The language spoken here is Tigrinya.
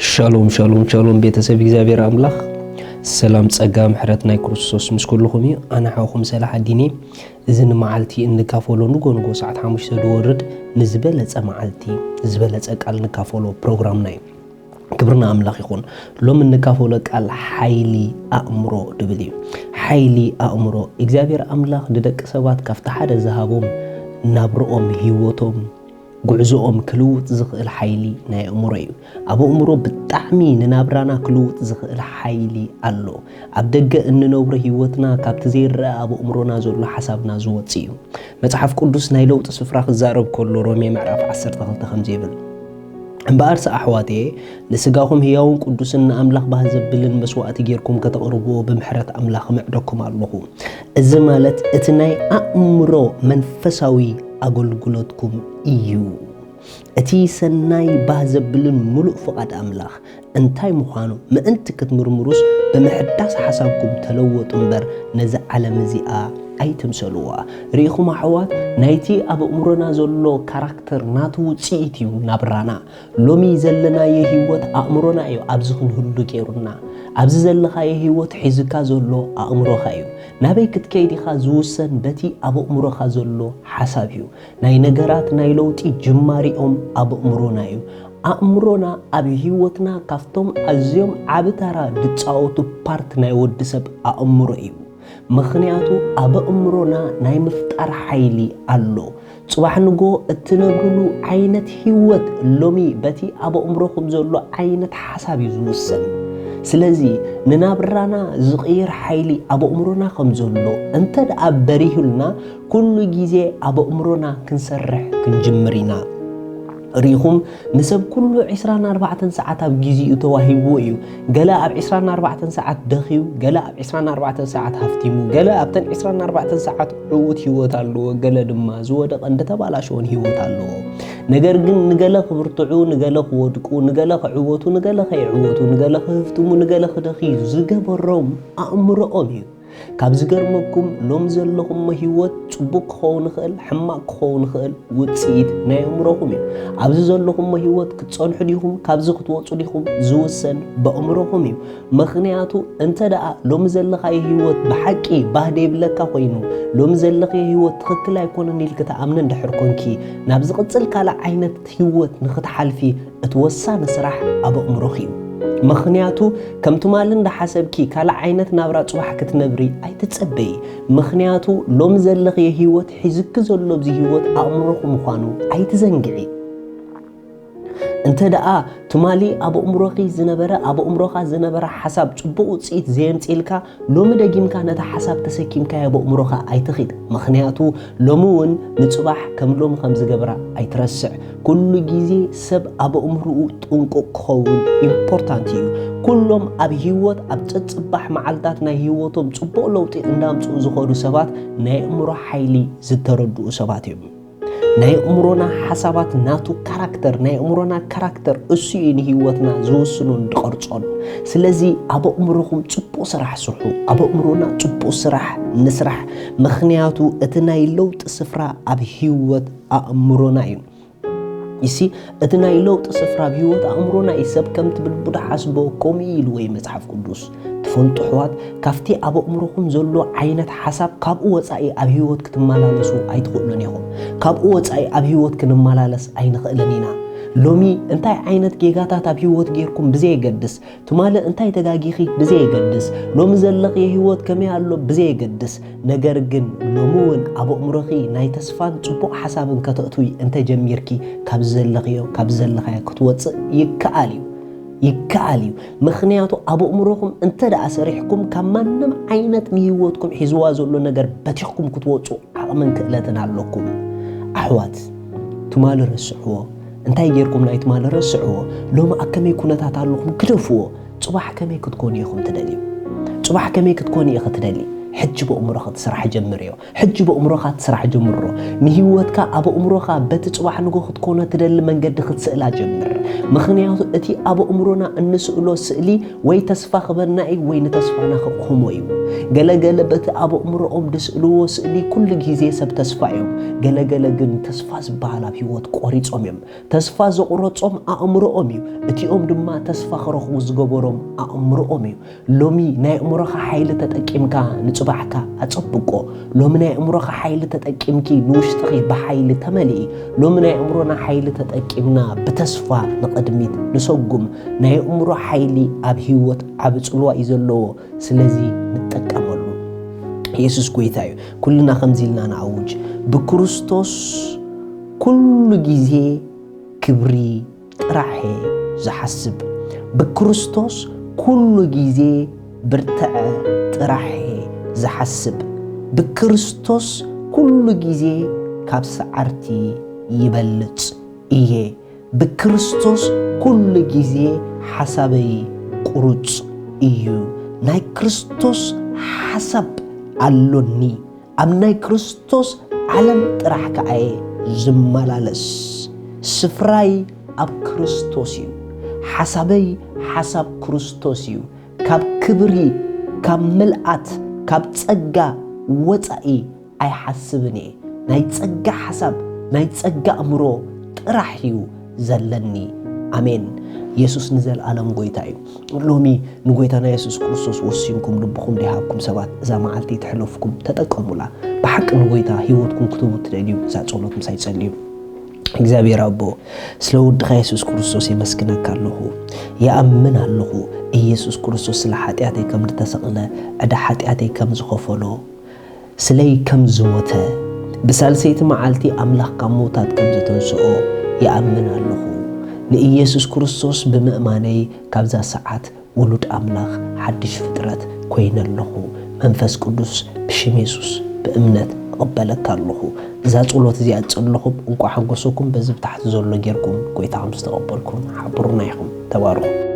ሻሎም ሻሎም ሻሎም፣ ቤተሰብ እግዚኣብሔር ኣምላኽ፣ ሰላም ጸጋ ምሕረት ናይ ክርስቶስ ምስ ኩልኹም እዩ። ኣነ ሓውኹም ሰላሓዲን እየ። እዚ ንመዓልቲ እንካፈሎ ንጎ ንጎ ሰዓት ሓሙሽተ ዝወርድ ንዝበለጸ መዓልቲ ዝበለጸ ቃል እንካፈሎ ፕሮግራምና እዩ። ክብርና ኣምላኽ ይኹን። ሎም እንካፈሎ ቃል ሓይሊ ኣእምሮ ድብል እዩ። ሓይሊ ኣእምሮ እግዚኣብሔር ኣምላኽ ንደቂ ሰባት ካብቲ ሓደ ዝሃቦም ናብርኦም ህይወቶም ጉዕዞኦም ክልውጥ ዝኽእል ሓይሊ ናይ ኣእምሮ እዩ። ኣብ ኣእምሮ ብጣዕሚ ንናብራና ክልውጥ ዝኽእል ሓይሊ ኣሎ። ኣብ ደገ እንነብሮ ህይወትና ካብቲ ዘይረኣ ኣብ ኣእምሮና ዘሎ ሓሳብና ዝወጽእ እዩ። መጽሓፍ ቅዱስ ናይ ለውጢ ስፍራ ክዛረብ ከሎ ሮሜ ምዕራፍ ዓሰርተ ክልተ ከምዚ ይብል፣ እምበኣርስ ኣሕዋተየ ንስጋኹም ህያውን ቅዱስን ንኣምላኽ ባህ ዘብልን መስዋእቲ ጌርኩም ከተቕርብዎ ብምሕረት ኣምላኽ እምዕደኩም ኣለኹ። እዚ ማለት እቲ ናይ ኣእምሮ መንፈሳዊ ኣገልግሎትኩም እዩ። እቲ ሰናይ ባህ ዘብልን ምሉእ ፍቓድ ኣምላኽ እንታይ ምዃኑ ምእንቲ ክትምርምሩስ ብምሕዳስ ሓሳብኩም ተለወጡ እምበር ነዚ ዓለም እዚኣ ኣይትምሰልዋ። ርኢኹም ኣሕዋት፣ ናይቲ ኣብ ኣእምሮና ዘሎ ካራክተር ናቱ ውጽኢት እዩ ናብራና። ሎሚ ዘለናዮ ህይወት ኣእምሮና እዩ ኣብዚ ክንህሉ ገይሩና። ኣብዚ ዘለኻዮ ህይወት ሒዝካ ዘሎ ኣእምሮኻ እዩ። ናበይ ክትከይድ ኢኻ ዝውሰን በቲ ኣብ ኣእምሮኻ ዘሎ ሓሳብ እዩ። ናይ ነገራት ናይ ለውጢ ጅማሪኦም ኣብ ኣእምሮና እዩ። ኣእምሮና ኣብ ህይወትና ካብቶም ኣዝዮም ዓቢ ታራ ዝጻወቱ ፓርት ናይ ወዲ ሰብ ኣእምሮ እዩ። ምኽንያቱ ኣብ ኣእምሮና ናይ ምፍጣር ሓይሊ ኣሎ። ጽባሕ ንጎ እትነብርሉ ዓይነት ህይወት ሎሚ በቲ ኣብ ኣእምሮኹም ዘሎ ዓይነት ሓሳብ እዩ ዝውሰን። ስለዚ ንናብራና ዝቕይር ሓይሊ ኣብ ኣእምሮና ከም ዘሎ እንተ ደኣ በሪሁልና፣ ኩሉ ግዜ ኣብ ኣእምሮና ክንሰርሕ ክንጅምር ኢና። ርኢኹም፣ ንሰብ ኩሉ ዕስራን ኣርባዕተን ሰዓት ኣብ ግዜኡ ተዋሂብዎ እዩ። ገለ ኣብ ዕስራን ኣርባዕተን ሰዓት ደኺዩ፣ ገለ ኣብ ዕስራን ኣርባዕተን ሰዓት ሃፍቲሙ፣ ገለ ኣብተን ዕስራን ኣርባዕተን ሰዓት ዕዉት ህይወት ኣለዎ፣ ገለ ድማ ዝወደቐን ዝተባላሸወን ህይወት ኣለዎ። ነገር ግን ንገለ ክብርትዑ፣ ንገለ ክወድቁ፣ ንገለ ክዕወቱ፣ ንገለ ከይዕወቱ፣ ንገለ ክህፍትሙ፣ ንገለ ክደኽዩ ዝገበሮም ኣእምሮኦም እዩ። ካብ ዝገርመኩም፣ ሎም ዘለኹሞ ህይወት ጽቡቕ ክኸውን ይኽእል፣ ሕማቕ ክኸውን ይኽእል፣ ውጽኢት ናይ ኣእምሮኹም እዩ። ኣብዚ ዘለኹሞ ህይወት ክትጸንሑ ዲኹም፣ ካብዚ ክትወጹ ዲኹም ዝውሰን ብኣእምሮኹም እዩ። ምኽንያቱ እንተ ደኣ ሎሚ ዘለኻዮ ህይወት ብሓቂ ባህ ደይብለካ ኮይኑ፣ ሎሚ ዘለኽዮ ህይወት ትኽክል ኣይኮነን ኢልኪ ትኣምኒ እንድሕር ኮንኪ፣ ናብ ዝቕጽል ካልእ ዓይነት ህይወት ንኽትሓልፊ እቲ ወሳኒ ስራሕ ኣብ ኣእምሮኺ እዩ። ምኽንያቱ ከም ትማሊ እንዳሓሰብኪ ካልእ ዓይነት ናብራ ጽባሕ ክትነብሪ ኣይትጸበዪ። ምኽንያቱ ሎሚ ዘለኽዮ ህይወት ሒዝኪ ዘሎ ኣብዚ ህይወት ኣእምሮኺ ምዃኑ ኣይትዘንግዒ። እንተ ደኣ ትማሊ ኣብ ኣእምሮኺ ዝነበረ፣ ኣብ ኣእምሮኻ ዝነበረ ሓሳብ ጽቡቕ ውጽኢት ዘየምጽእልካ፣ ሎሚ ደጊምካ ነቲ ሓሳብ ተሰኪምካዮ ኣብ ኣእምሮኻ ኣይትኺድ። ምኽንያቱ ሎሚ እውን ንጽባሕ ከም ሎሚ ከም ዝገብራ ኣይትረስዕ። ኩሉ ግዜ ሰብ ኣብ ኣእምሮኡ ጥንቁቕ ክኸውን ኢምፖርታንት እዩ። ኩሎም ኣብ ህይወት ኣብ ጸጽባሕ መዓልታት ናይ ህይወቶም ጽቡቕ ለውጢ እንዳምጽኡ ዝኸዱ ሰባት ናይ ኣእምሮ ሓይሊ ዝተረድኡ ሰባት እዮም። ናይ ኣእምሮና ሓሳባት ናቱ ካራክተር፣ ናይ ኣእምሮና ካራክተር እሱ እዩ ንህይወትና ዝውስኖን ዝቐርጾን። ስለዚ ኣብ ኣእምሮኹም ጽቡቕ ስራሕ ስርሑ፣ ኣብ ኣእምሮና ጽቡቕ ስራሕ ንስራሕ። ምኽንያቱ እቲ ናይ ለውጢ ስፍራ ኣብ ህይወት ኣእምሮና እዩ። ይሲ እቲ ናይ ለውጢ ስፍራ ኣብ ህይወት ኣእምሮና እዩ። ሰብ ከምቲ ብልቡ ድሓስቦ ከምኡ እዩ ኢልዎ እዩ መጽሓፍ ቅዱስ። ትፈልጡ ኣሕዋት፣ ካብቲ ኣብ ኣእምሮኹም ዘሎ ዓይነት ሓሳብ ካብኡ ወጻኢ ኣብ ህይወት ክትመላለሱ ኣይትኽእሉን ኢኹም። ካብኡ ወጻኢ ኣብ ህይወት ክንመላለስ ኣይንኽእልን ኢና። ሎሚ እንታይ ዓይነት ጌጋታት ኣብ ህይወት ጌርኩም ብዘየገድስ፣ ትማሊ እንታይ ተጋጊኺ ብዘየገድስ፣ ሎሚ ዘለኽዮ ህይወት ከመይ ኣሎ ብዘየገድስ፣ ነገር ግን ሎሚ እውን ኣብ ኣእምሮኺ ናይ ተስፋን ጽቡቕ ሓሳብን ከተእትዊ እንተጀሚርኪ፣ ካብዚ ዘለኽዮ፣ ካብዚ ዘለኻዮ ክትወጽእ ይከኣል እዩ። ይከኣል እዩ። ምኽንያቱ ኣብ ኣእምሮኹም እንተ ደኣ ሰሪሕኩም፣ ካብ ማንም ዓይነት ንህይወትኩም ሒዝዋ ዘሎ ነገር በቲኽኩም ክትወጹ ዓቕምን ክእለትን ኣለኩም። ኣሕዋት፣ ትማሊ ረስዕዎ። እንታይ ጌርኩም ናይ ትማሊ ረስዕዎ። ሎሚ ኣብ ከመይ ኩነታት ኣለኹም ግደፍዎ። ጽባሕ ከመይ ክትኮኑ ኢኹም ትደልዩ? ጽባሕ ከመይ ክትኮኑ ኢኺ ትደሊ? ሕጂ ብእምሮኻ እቲ ስራሕ ጀምርዮ። ሕጂ ብእምሮኻ እቲ ስራሕ ጀምሮ። ንህይወትካ ኣብ ኣእምሮኻ በቲ ጽባሕ ንጎ ክትኮኖ ትደሊ መንገዲ ክትስእላ ጀምር። ምኽንያቱ እቲ ኣብ ኣእምሮና እንስእሎ ስእሊ ወይ ተስፋ ክበና እዩ ወይ ንተስፋና ከቕህሞ እዩ። ገለገለ በቲ ኣብ ኣእምሮኦም ዝስእልዎ ስእሊ ኩሉ ግዜ ሰብ ተስፋ እዮም። ገለገለ ግን ተስፋ ዝበሃል ኣብ ህይወት ቆሪጾም እዮም። ተስፋ ዘቑረጾም ኣእምሮኦም እዩ። እቲኦም ድማ ተስፋ ክረኽቡ ዝገበሮም ኣእምሮኦም እዩ። ሎሚ ናይ ኣእምሮኻ ሓይሊ ተጠቂምካ ንጽባሕካ ኣጸብቆ። ሎሚ ናይ ኣእምሮኻ ሓይሊ ተጠቂምኪ ንውሽጥኺ ብሓይሊ ተመልኢ። ሎሚ ናይ ኣእምሮና ሓይሊ ተጠቂምና ብተስፋ ንቕድሚት ንሰጉም። ናይ ኣእምሮ ሓይሊ ኣብ ህይወት ዓቢ ጽልዋ እዩ ዘለዎ። ስለዚ ንጠቀመሉ። የሱስ ጎይታ እዩ። ኩልና ከምዚ ኢልና ንኣውጅ፣ ብክርስቶስ ኩሉ ግዜ ክብሪ ጥራሕ እየ ዝሓስብ። ብክርስቶስ ኩሉ ግዜ ብርትዐ ጥራሕ እየ ዝሓስብ። ብክርስቶስ ኩሉ ግዜ ካብ ሰዓርቲ ይበልጽ እየ። ብክርስቶስ ኩሉ ግዜ ሓሳበይ ቁሩጽ እዩ። ናይ ክርስቶስ ሓሳብ ኣሎኒ። ኣብ ናይ ክርስቶስ ዓለም ጥራሕ ከኣ እየ ዝመላለስ። ስፍራይ ኣብ ክርስቶስ እዩ። ሓሳበይ ሓሳብ ክርስቶስ እዩ። ካብ ክብሪ፣ ካብ ምልኣት፣ ካብ ጸጋ ወጻኢ ኣይሓስብን እየ። ናይ ጸጋ ሓሳብ፣ ናይ ጸጋ ኣእምሮ ጥራሕ እዩ ዘለኒ። ኣሜን። የሱስ ንዘለኣለም ጎይታ እዩ። ሎሚ ንጎይታና የሱስ ክርስቶስ ወሲንኩም ልብኹም ዘይሃብኩም ሰባት፣ እዛ መዓልቲ ትሕለፍኩም፣ ተጠቀሙላ። ብሓቂ ንጎይታ ህይወትኩም ክትህቡ ትደልዩ፣ እዛ ጸሎት ምሳይ ጸልዩ። እግዚኣብሔር ኣቦ፣ ስለ ወድኻ የሱስ ክርስቶስ የመስግነካ ኣለኹ። ይኣምን ኣለኹ፣ ኢየሱስ ክርስቶስ ስለ ሓጢኣተይ ከም ዝተሰቕለ፣ ዕዳ ሓጢኣተይ ከም ዝኸፈሎ፣ ስለይ ከም ዝሞተ፣ ብሳልሰይቲ መዓልቲ ኣምላኽ ካብ ምውታት ከም ዘተንስኦ ይኣምን ኣለኹ። ንኢየሱስ ክርስቶስ ብምእማነይ ካብዛ ሰዓት ውሉድ ኣምላኽ ሓድሽ ፍጥረት ኮይነ ኣለኹ። መንፈስ ቅዱስ ብሽም የሱስ ብእምነት እቕበለካ ኣለኹ። እዛ ጸሎት እዚኣ ዝጸለኹም እንቋዕ ሓጎሰኩም። በዚ ብታሕቲ ዘሎ ጌርኩም ጎይታ ከም ዝተቐበልኩም ሓብሩና ኢኹም። ተባረኹ።